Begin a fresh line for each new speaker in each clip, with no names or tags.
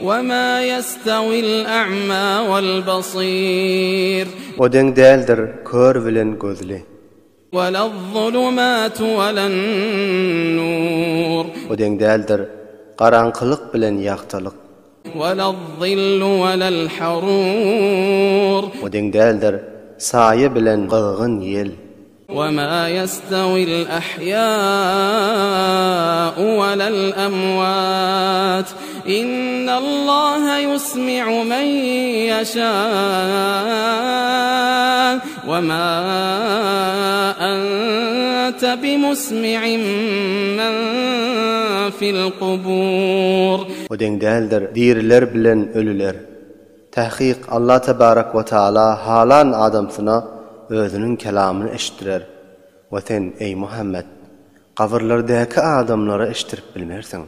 Wema ýestewil a'ma wal basir.
O deň däldir kör bilen gözli.
Welazzulumatu welan nur.
O deň däldir garaňkylyk bilen ýagtylyk.
Welazzillu welal harur.
O deň däldir saýa bilen gyzgyn ýel.
Wema ýestewil ahýa'u welal emwat innallaha ýusmi'u men ýeşâ wema ente bimusmi'in men fil kubur.
O deň däldir diriler bilen ölüler. Takyk, Allah tebarek we taala halan adamsyna Özüniň kelamyny eşitdirer we sen, eý, Muhammet, gabyrlardäki adamlara eşitdirip bilmersiň.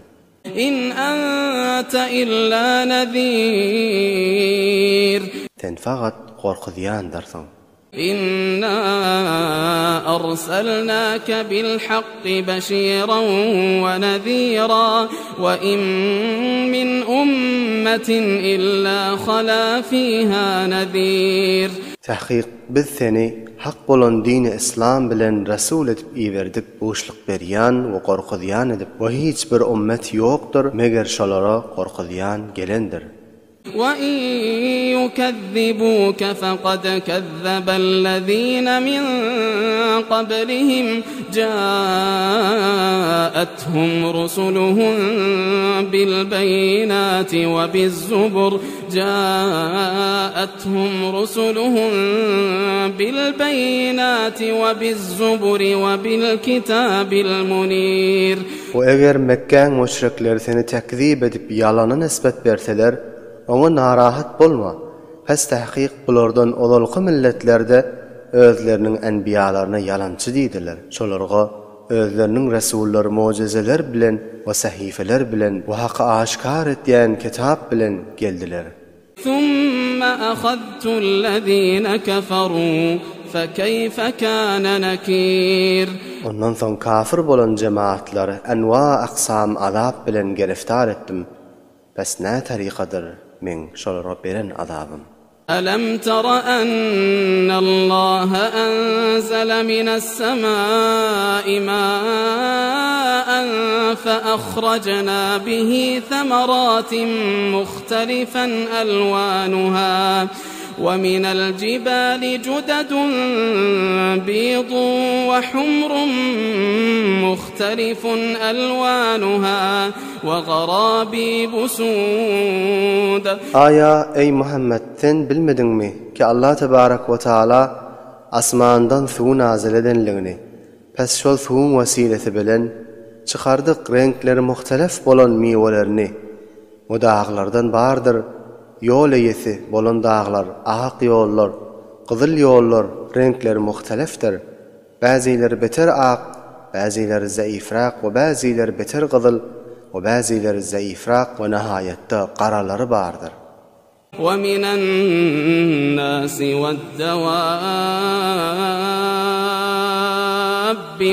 In
ente illa nezir.
Sen fakat gorkuzýandyrsyň.
Inna arsalnake bil hakki beşiran we nezira we in min ummetin illa hala fiha nezir.
Takyk biz seni hak bolan dini yslam bilen resul edip iberdik buşluk berýän we gorkuzýan edip we hiç bir ummet ýokdur meger şolara gorkuzýan gelendir.
Wa in ýukezzibuke fekad kezzebellezine min kablihim ja'athum rusuluhum bilbeýinati we bizzubur ja'athum rusuluhum bilbeýinati we bizzuburi we bilkitabil munir.
We eger Mekgäň müşrikleri seni tekzip edip ýalana nisbet berseler, oňa narahat bolma, pes takyk bulardan ozalky milletler-de özleriniň enbiýalaryna ýalançy diýdiler. Şolarga özleriniň resullary mojezeler bilen we sahifeler bilen we haky aşkar etýän kitap bilen geldiler.
Summa ahaztullezine keferu fekeyfe kâne nekîr.
Ondan soň kafir bolan jemaatlary enwa-aksam azap bilen geriftar etdim. Bes nä tarykadyr meň şolara beren azabym?
Elem tera ennallaha enzele minessemâi mâen feahrajnâ bihi semeratin muhtelifen elwânuhâ we minel jibâli judedun bîdun we humrun muhtelifun elwânuhâ we garâbîbu sûd.
Aýa, eý, Muhammet, sen bilmediňmi, ki Allah tebarek we taala asmandan suwy nazyl edenligini, Pes şol suwuň wesilesi bilen çykardyk reňkleri muhtelef bolan miwelerini we daglardan bardyr ýol eýesi bolan daglar ak ýollar, gyzyl ýollar reňkleri muhtelefdir. Bäzileri beter ak, bäzileri zaifräk we bäzileri beter gyzyl we bäzileri zaifräk we nahaýatda garalary bardyr.
وَمِنَ النَّاسِ وَالدَّوَابِّ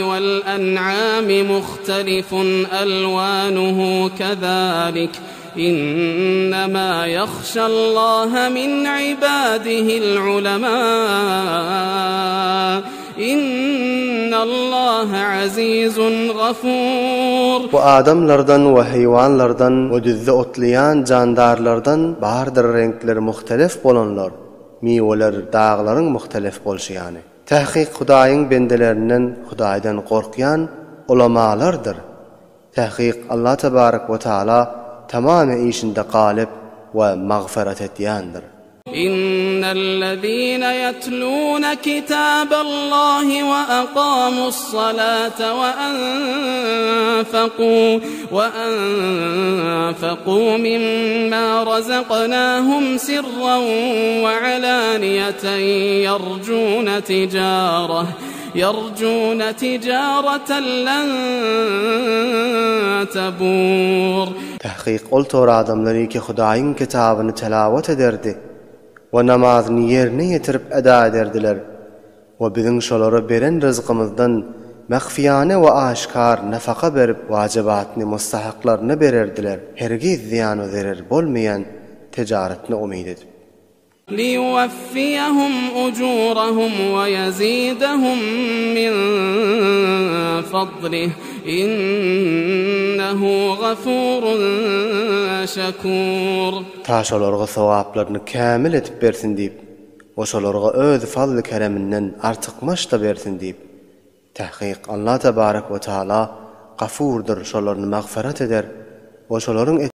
وَالْأَنْعَامِ مُخْتَلِفٌ أَلْوَانُهُ كَذَٰلِكَ إِنَّمَا يَخْشَى اللَّهَ مِنْ عِبَادِهِ الْعُلَمَاءُ Innallaha azizun gafur.
Bu adamlardan we heýwanlardan we düzde otlaýan jandarlardan bardyr reňkleri muhtelef bolanlar, miweler daglaryň muhtelef bolşy ýaly. Tahkyk Hudaýyň bendelerinden Hudaýdan gorkýan ulamalardyr. Tahkyk Allah tebarek we taala tamamy işinde galyp we magfyrat etýändir.
Innellezine ýetlune kitaballahi we akamussalate we anfaku we anfaku mimma razaknahum sirran we alaniýeten ýerjune tijareh ýerjune tijareten len tebur.
Takyk ol tor adamlary ki Hudaýyň kitabyny telawat ederdi we namazyny ýerine ýetirip eda ederdiler we biziň şolara beren ryzkymyzdan. Mahfiýane we aşkar nafaka berip wajybatny mustahaklaryna bererdiler, hergiz zyýan we zerer bolmaýan tejaretni umyt edip.
Liýuweffiyehum ujurahum we ýezidehum min fadlih, innehu gafurun şekur.
Ta şolarga sogaplaryny kämil edip bersin diýip we şolarga öz fazly-kereminden artykmaç-da bersin diýip. Tahkyk Allah tebarek we taala Gafurdyr şolaryny magfyrat eder we şolaryň.